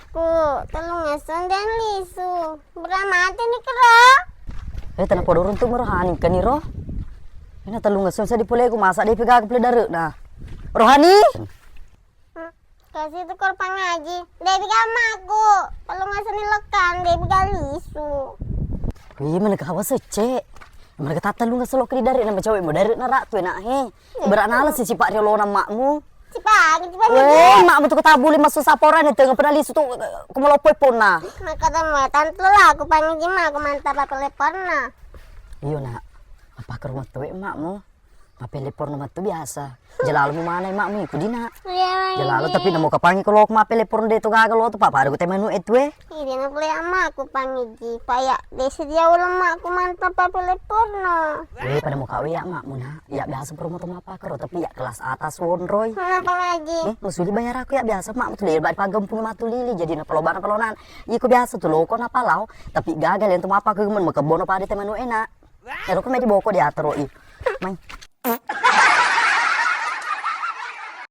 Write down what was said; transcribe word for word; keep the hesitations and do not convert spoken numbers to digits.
Ku, tellung esso de' lisu. Bura mate ni kero. Eh, tena podo runtu' mi Rohani kani ro. Ina tellung esso seddi pole ku masa de' pegaga pole dare'na. Rohani. Hmm, kasi tu kor pangaji. De' pegaga makku. Tellung esso ni lekang, de' pegaga lisu. Iya, mana kawa secce. Mana kata tellung esso lo ke di dare'na, macawe' mo dare'na ratu enak he. Berak nala si sipa' riolona makmu. Sipa', sipa'. Weh, makmu tu ketabuli masuk saporan itu, nggak pernah lisu tu, eh, kumalopoi ponna. Maka temu tantu lah, aku panggil jima, aku mantap apa leporna. Iyo nak, apa ke rumah tuwe makmu? Apa leporna matu biasa. Jelalu mu mana makmu, iku dina. Iya, jelalu, tapi namo kapangi kalau aku mape leporna de' tu gagal lo tu, papa ada ku temanu itu eh. Iya, na pole amma aku pangiji, paya de' sedia uleng makku mantap apa leporna. Eh, pada mau kau ya makmu nak. Ya biasa promo tu mapa kero, tapi ya kelas atas wonroi. Mana pangaji? Eh, musuli bayar aku ya biasa makmu tu lili bak pagempung matu lili jadi na pelobana pelonan. Iko biasa tu loko na palau, tapi gagal yang tu mapa ke gemen makebono pada temanu enak. Ero ku medi boko diatoro i. Mai.